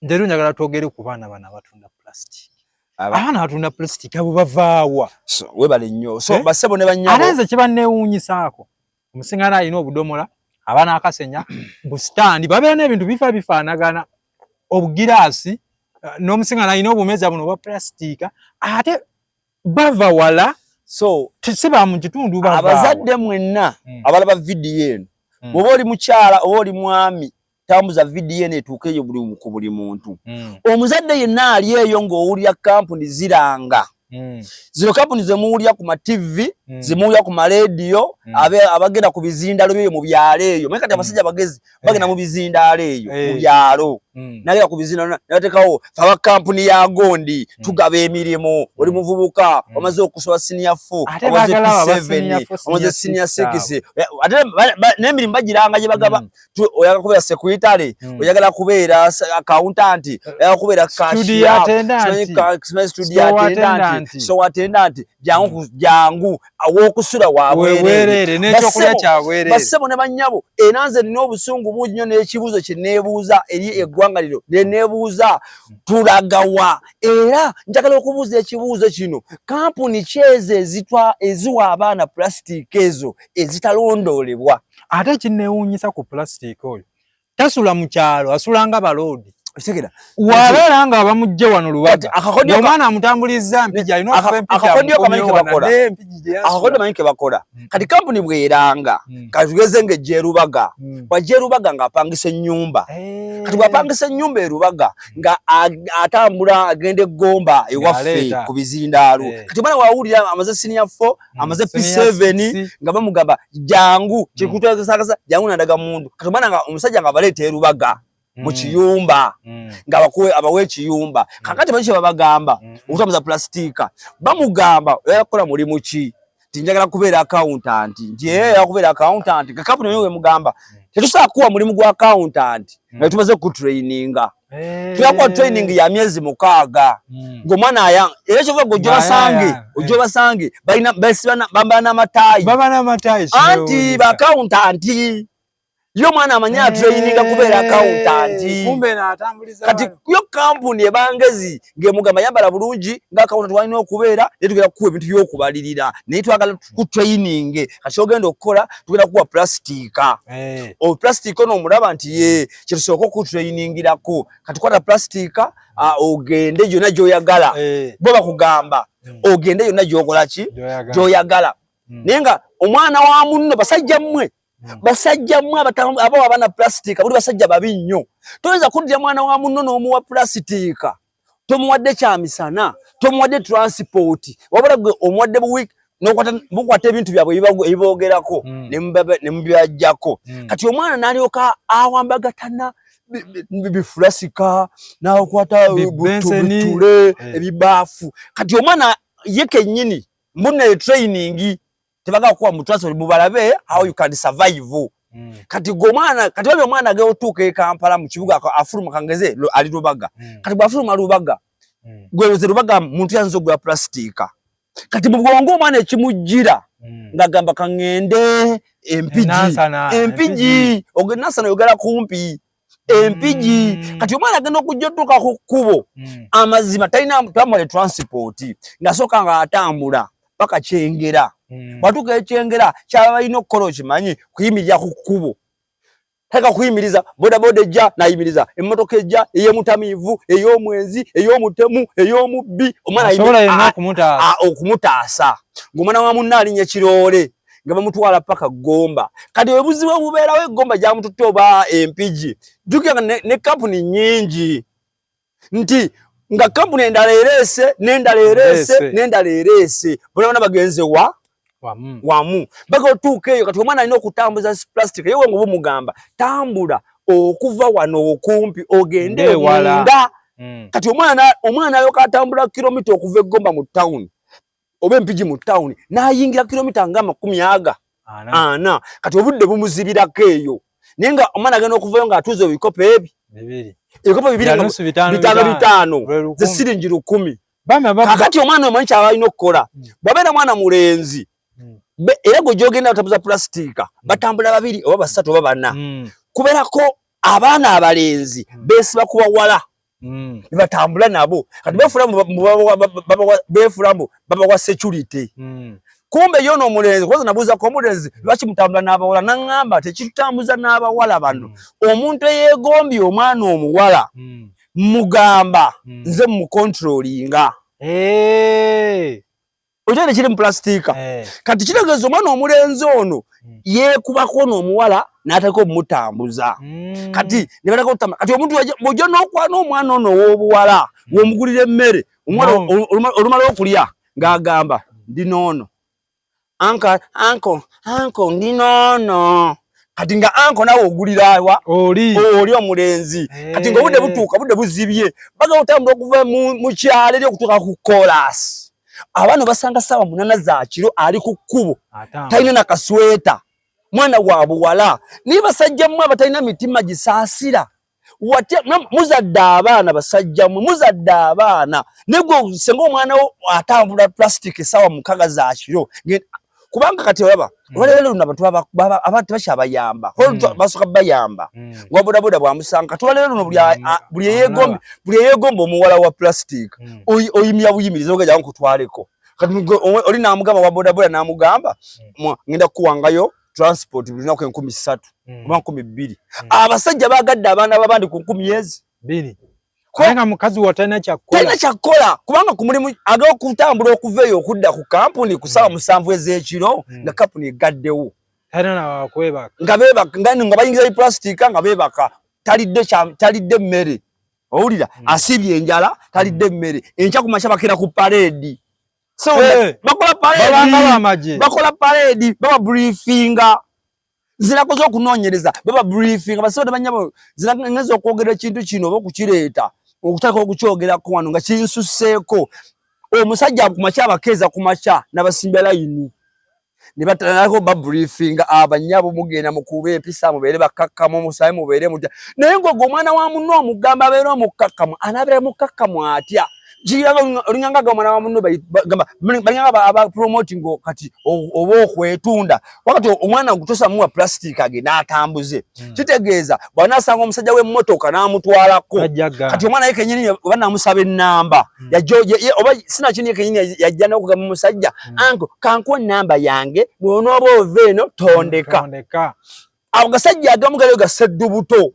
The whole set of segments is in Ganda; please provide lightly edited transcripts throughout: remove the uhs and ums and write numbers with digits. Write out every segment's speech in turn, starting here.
Ndeero njagala twogere ku baana bano abatunda plastic. Abaana abatunda plastic abo bavaawa? So webale nnyo. So Eh? Basebo ne bannyabo. Ate nze kiba neewuunyisaako, omusingana alina obudomola, aba n'akasenya, busitaani, babeera n'ebintu bifa bifaanagana, obugiraasi, n'omusingana alina obumeeza buno obwa plastic, ate bava wala. So si ba mu kitundu, bava awa? Abazadde mwenna abalaba vidiyo eno, bw'oba oli mukyala oba oli mwami, tambuza vidiyo eno etuuke eyo buli ku buli muntu. Omuzadde yenna ali eyo ng'owulira kampuni ziranga, zino kampuni zemuwulira ku ma TV, zemuwulira ku marediyo, abagenda ku bizindaalo byeyo mu byalo eyo. Naye kati abasajja abagezi bagenda mu bizindaalo eyo mu byalo, nagenda ku bizindaalo nabatekawo, "Fe aba kampuni ya gondi tugaba emirimu, oli muvubuka, omaze okusoma senior four, Ate omaze baagala abo aba P7, senior four, omaze senior senior six. 6." Ate n'emirimu bagiranga gye bagaba. Oyagala kubeera secretary, oyagala kubeera accountant, oyagala kubeera Studio cashier, attendant. simanyi studio Store attendant, attendant. store attendant, jangu jangu aw'okusula wabwereere. Webwereere n'ekyokulya kyabwereere. Bassebo ne bannyabo, era nze nina obusungu bungi nnyo n'ekibuuzo kye neebuuza eri eggwanga lino, ne neebuuza, tulagawa? Era njagala okubuuza ekibuuzo kino: kampuni kyezo ezitwa eziwa abaana pulasitiika ezo ezitalondoolebwa? Ate ekinneewuunyisa ku plastic oyo, tasula mu kyalo, asula nga baloodi. Okitegera? Wabeera nga bamugje wano Kati Lubaga, akakodyo omwana amutambuliza Mpigi, alina okufa Empigi. Akakodyo kamanyi ke Amukomyewo bakola. wano, naye Empigi gye yasula. Akakodyo manyi ke bakola. Kati kampuni bw'eranga, kati tugeze ng'ejja erubaga, bw'ajja erubaga ng'apangisa ennyumba. Kati bw'apangisa ennyumba erubaga, nga atambula agenda eggomba ewaffe Ng'aleeta. ku bizindaalo. Kati omwana wawulira amaze senior 4, amaze Senior P7, six. nga bamugamba, "Jangu kikutwesakasa, jangu nandaga muntu." Kati omwana nga omusajja nga baleeta erubaga mu kiyumba, nga abawe ekiyumba. Kakati manyi kye babagamba? Okutambuza pulasitiika, bamugamba, "Oyagala kukola mulimu ki?" Nti, "Njagala kubeera accountant." Nti, "Oyagala kubeera accountant?" Nga kampuni eyo wemugamba, "Tetusobola kuwa mulimu gwa accountant nga tumaze kutraininga. Tuyakuwa training ya myezi 6." Ng'omwana aya era kyova gwe ojja basange, ojja basange balina basiba bambala n'amataayi. Baba n'amataayi. Anti Kinewuunyisa. ba accountant, ye omwana amanyi atraininga kubeera accountant. Kumbe n'atambuliza Kati wano. yo kampuni ebangezi ng'emugamba, "Yambala bulungi nga accountant walina okubeera, naye tugenda kukuwa ebintu by'okubalirira, naye twagala ku training. Kati ogenda okukola, tugenda kukuwa plastika." Opulastika ono omulaba nti ye kyetusooka okutrainingirako. Kati kwata plastika, ogende yonna gy'oyagala. Bo bakugamba, ogende yonna gy'okola ki? Gy'oyagala. Gy'oyagala. Naye nga omwana wa munno, basajja mmwe, basajja mmwe abawa abaana plastika, buli basajja babi nnyo. Toyinza kuddira mwana wa munno n'omuwa plastika, tomuwadde kyamisana, tomuwadde transport, wabula gwe omuwadde buwi, n'okwata ebintu byabwe ebiboogerako ne mubibajjako. Kati omwana n'alyoka awambagatana bifulasika, n'akwata Bibenseni. bitule, ebibaafu. Kati omwana ye kennyini mbunne training tebagala kuwa mu transport, mubalabe how you can survive. Kati gwe omwana, kati babi omwana agenda otuuka e Kampala mu kibuga, afuluma, kangeze ali Lubaga. Kati bw'afuluma Lubaga, gwe ze Lubaga muntu yanza ogula plastika. Kati mu bwongo omwana ekimujjira, ng'agamba, "Kaŋŋende Empigi." Nansana. Empigi, Nansana oyogera kumpi, Empigi. Kati omwana agenda okujja otuuka ku kkubo, amazima talina tamale transport, ng'asooka ng'atambula paka Kyengera. Bw'atuuka ekyengera, kyaba balina okukola, okimanyi, kuyimirira ku kkubo, taka kuyimiriza bodaboda ejja nayimiriza, emmotoka ejja, ey'omutamiivu, ey'omwenzi, ey'omutemu, ey'omubbi. Omwana Asobola yenna okumutaasa. Okumutaasa ng'omwana wa munne alinnya ekiroole nga bamutwala paka Gomba. Kati obuzibu obubeerawo egomba gyamututte oba Empigi, jjukira nga ne kampuni nnyingi, nti nga kampuni endala ereese, n'endala ereese, Ereese. n'endala ereese, bona bona bagenze wa? Wamu. Wamu. Baga otuuka eyo. Kati omwana alina okutambuza plastic, ye wenga obumugamba, "Tambula okuva wano okumpi ogende Ng'ewala. munda." Kati omwana alyoka atambula kilomita okuva eggomba mu tawuni oba Empigi mu tawuni, n'ayingira kilomita nga amakumi aga 40. 40. Kati obudde bumuzibirako eyo, naye nga omwana agenda okuvayo ng'atuuza ebikopo ebi 2. Ebikopo 2 Bya nga nusu 5. 5 5. 5, Lwe 1,000. Ze siringi 1,000. Bami Kakati omwana omanyi kyaba alina okukola? Bw'abeera mwana mulenzi, era gwe gyogenda batambuza pulasitiika, batambula babiri oba basatu oba bana. Kubeerako abaana abalenzi beesiba ku bawala. Nebatambula nabo kati beefula mbu babawa security. Kumbe yono omulenzi kwanza nabuuza ko omulenzi lwaki mutambula n'abawala, naŋŋamba tekitutambuza n'abawala bano. Omuntu eyeegombye omwana omuwala mugamba nze mucontrollinga. Okyali kiri mu plastika. Kati kitegeeza omwana omulenzi ono yeekubako n'omuwala n'atandika okumutambuza. Kati ne batandika okutambula. Kati omuntu bw'ojja n'okwana omwana ono ow'obuwala, w'omugulira emmere, omuwala olumala okulya ng'agamba ndi noono, uncle, uncle, uncle, ndi noono. Kati nga uncle nawe ogulira wa oli oli omulenzi. Kati nga obudde butuuka, budde buzibye, bagala otambula okuva mu kyalo eri okutuuka ku koolaasi, abaana basanga 8:00 za kiro ali ku kkubo, talina na kasweta, mwana wa buwala. Naye basajja mmwe abatalina mitima gisaasira, watya muzadde abaana? Basajja mmwe muzadde abaana, naye gwe senga omwana wo atambula plastic 6:00 za kiro, kubanga kati olaba olwaleero luno abantu abantu tebakyabayamba. Basooka bayamba wa bodaboda bwamusanga. Kati olwaleero luno buli eyeegomba omuwala wa plastic oyimira buyimiriza oga jangu nkutwaleko. Kati oli n'amugamba wa bodaboda n'amugamba ngenda kukuwangayo transport buli lunaku 3,000 oba 2,000. Abasajja bagadde abaana b'abandi ku nkumi ezi 2. Kubanga mukazi wo talina kyakkola. Talina kyakkola, kubanga ku mulimu agala okutambula okuva eyo okudda ku kampuni ku 7:00 ez'ekiro nga kampuni egaddewo. Talina nawakwebaka. Nga beebaka, nga bayingiza bipulastika nga beebaka, talidde talidde mmere, owulira? Asibye enjala, talidde mmere. Enkya ku makya bakera ku parade. So bakola parade, bakola parade, baba briefinga. Zirakoze okunoonyereza, baba briefinga basobola banyabo. Ngeza okwogera ekintu kino oba okukireeta okutaka okukyogerako wano nga kinsusseeko. Omusajja ku makya abakeeza ku makya n'abasimbya layini ne batandika babriefinga abanyabo, mugenda mukuba empisa, mubeere bakkakkamu, musabe mubeere mutya. Naye ng'ogwo omwana wa munno omugamba abeere omukkakkamu, anaabeera mukkakkamu atya? Olinganga ga omwana wa munno balinganga aba promoting kati oba okwetunda. Wakati omwana gutosa muwa plastic agenda atambuze, kitegeeza bw'anaasanga omusajja w'emmotoka n'amutwalako. Kati omwana ye kenyini oba namusaba ennamba oba sinakini, ye kenyini yajja n'okugamba omusajja, "Uncle, kankuwa ennamba yange, bw'onooba ova eno tondeka." Abo gasajja agamu galiyo gaseddubuto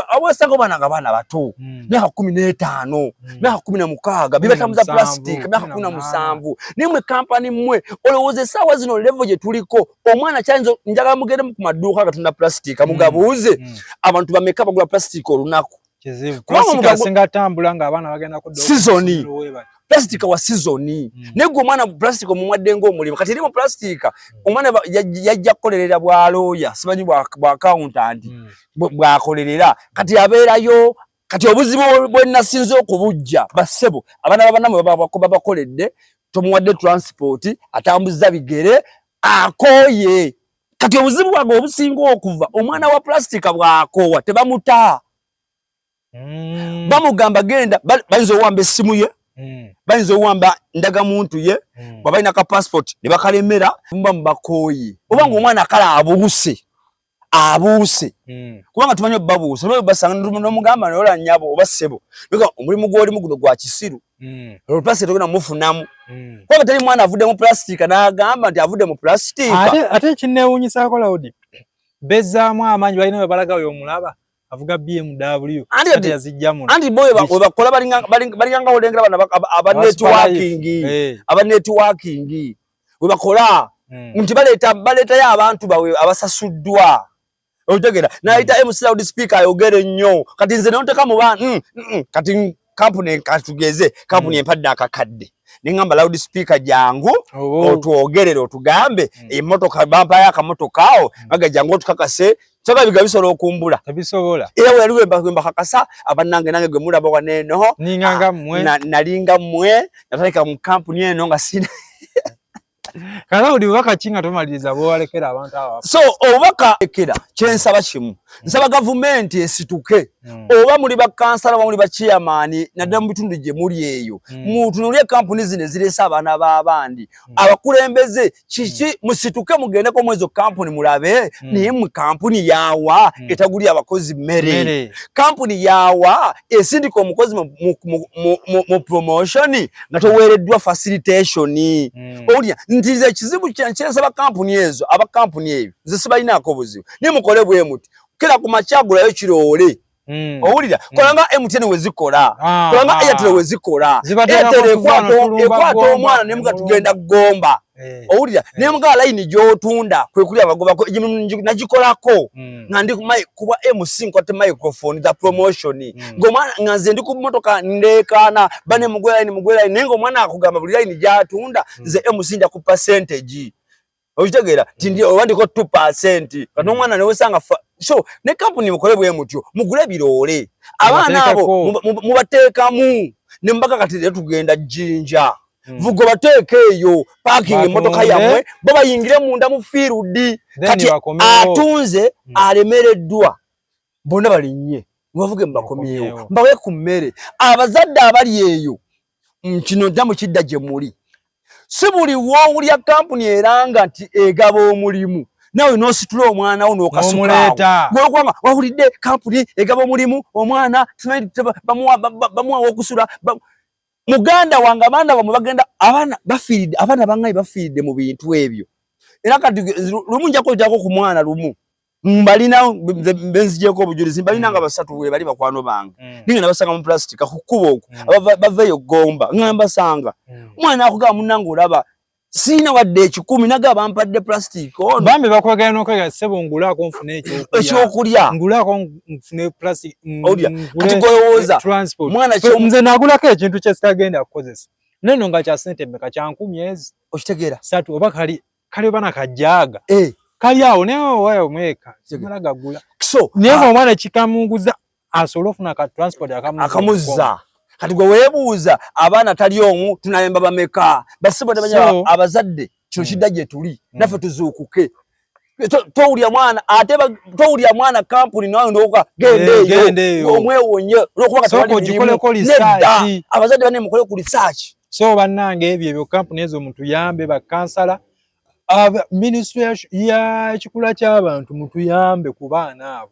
awesanga obaana nga baana bato, myaka 15, myaka 16, bibatambuza plastic myaka 17. Naye mwe kampani mmwe olowooza essaawa zino level gye tuliko omwana kyayinza? Njagala mugendemu ku maduuka agatunda plastic mugabuuze abantu bameka bagula plastic olunaku. Season plastic wa season. Naye gwe omwana plastic omuwadde ng'omulimu. Kati eri mu plastic omwana yajja kukolerera bwa lawyer, simanyi bwa accountant bwakolerera. Kati abeerayo. Kati obuzibu bwe nasinze okubujja, bassebo, abaana babanamwe babakoledde, tomuwadde transport, atambuza bigere, akooye. Kati obuzibu bwange obusinga okuva omwana wa plastic bwakoowa tebamuta. Bamugamba genda. Bayinza owamba essimu ye, bayinza owamba ndagamuntu ye, bwaba alina ka passport ne bakalemera. Muba mubakooye oba nga omwana kale abuuse abuuse, kubanga tumanyi obabuuse basanga nomugamba nola nyabo oba ssebo, omulimu gwolimu guno gwa kisiru, olwo togenda mufunamu, kubanga teri mwana avudde mu plastic n'agamba nti avudde mu plastic. Ate ekinneewuunyisaako, Laudi, bezzaamu amaanyi, balina we balaga oyo omulaba avuga BMW. Anti yazijja muno. Anti bo webakola balinganga olengera bano aba networking, aba networking webakola nti baleeta baleetayo abantu bawe abasasuddwa, otegera? Nayita MC loud speaker ayogere nnyo. Kati nze nonteka mu baana kati kampuni, katugeze kampuni empadde akakadde, neŋŋamba loud speaker jangu otwogerere otugambe emmotoka, bampayo akamotoka awo, baga jangu otukakase. Kyaba biga bisobola okumbula. Tebisobola. Era we yali wembakakasa abannange, nange gwe mulaba waneeno ninganga mmwe. Nalinga mmwe, natandika mu kampuni eno nga sina. Kalaudi, bubaka ki nga tomaliriza bwewalekera abantu abo? So obubaka ekera kyensaba kimu, nsaba gavumenti esituke. Oba muli bakansala, oba muli bachiyamaani, naddala mu bitundu gye muli eyo, mutunulye kampuni zino ezireese abaana b'abandi. Abakulembeze kiki, musituke mugendeko mu ezo kampuni mulabe. Naye mu kampuni yaawa etagulya abakozi mmere? Mmere. Kampuni yaawa esindika omukozi mu promotion nga toweereddwa facilitation? Owulira nti nze ekizibu kyensaba kampuni ezo, aba kampuni eyo nze sibalinaako buzibu, naye mukole bwe muti: kera ku makya gulayo kiroole. Owulira, kola nga MTN we zikola, kola nga Airtel we zikola. Zibateekako Airtel tuva wano tulumba ekwata Gomba, omwana nemuga ne tugenda Gomba. Owulira, nemuga layini gy'otunda kwe kuli abagobako nagikolako nga ndi kuba MC, nkwate microphone za promotion, ng'omwana nga nze ndi ku mmotoka ndeekaana bane, mugwe layini, mugwe layini, naye ng'omwana akugamba buli layini gy'atunda nze MC nja ku percentage. Okitegeera ti ndi oba ndiko 2%. Kati omwana newesanga so ne kampuni mukole bwe mutyo, mugule biroole abaana abo. Mubateekeko. Mubateekamu ne mubaga kati leero tugenda Jjinja, vugo bateeka eyo parking emmotoka Batunde. yammwe, bo bayingire munda mu field. Then Kati bakomewo. atunze alemereddwa, bonna balinnye mubavuge mubakomyewo. Mubakomyewo. Mbawe ku mmere. Abazadde abali eyo, kino dda mukidda gye muli. Si buli woowulya kampuni eranga nti egaba omulimu naawe n'ositula omwana wo n'okasukaawo. N'omuleeta. Gwolwokubanga wawulidde kampuni egaba omulimu, omwana simanyi bamuwa okusula muganda wange, abaana bamwe bagenda, abaana bafiiridde, abaana bangaye bafiiridde mu bintu ebyo. Era kati lumu nja kwejjako ku mwana lumu, mbalina benzijeko obujulizi, mbalina nga basatu bwe bali bakwano bange, ninga nabasanga mu plastic ku kkubo okwo, baveeyo Gomba nga mbasanga. Omwana akugamba, munnange olaba siina wadde 100, naga bampadde plastic ono. Bambi bakwegala n'okwegala, ssebo ngulaako nfune ekyokulya. Ekyokulya. Ngulaako nfune plastic, Owulira? ngule Kati gwolowooza transport. mwana Nze nagulako ekintu kye sitagenda kukozesa neno nga kya sente mmeka, kya 1000 ezi Okitegeera? 3 oba kali kali oba nakajaaga kali awo, naye owayo mweka simala gagula. So Naye ng'omwana kikamunguza asobole okufuna ka transport akamuzza. Akamuzza. Kati gwe weebuuza abaana tali omu, tunayamba bameka basibo nebanya abazadde? Kino kidda gye tuli, naffe tuzuukuke. Towulya mwana ate towulya mwana kampuni nawe ndoka genda Eh, eyo. genda eyo. Omwewonye olwokuba Sooka tewali mirimu. ogikoleko Nedda. research. Abazadde banne mukole ku research. So bannange, ebyo ebyo kampuni ezo mutuyambe, bakansala, ministry ya ekikula ky'abantu, mutuyambe ku baana abo,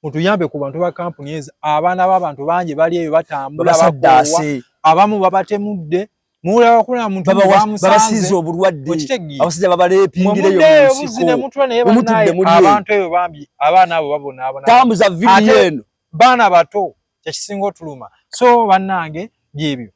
mutuyambe ku bantu ba kampuni ezo. Abaana b'abantu bangi bali eyo batambula, bakoowa. Babasaddaase. Abamu babatemudde, muwulira bakula muntu bamusanze. Babasiize obulwadde. Okitegeera? Abasajja babaleepingireyo Mwemuddeeyo mu buzzi ne nsiko. mutula, naye Mwe mutudde bannaye muli eyo. abantu eyo bambi abaana abo babonaabona. Tambuza vidiyo Ate eno. baana bato kyekisinga otuluma. So bannange, byebyo.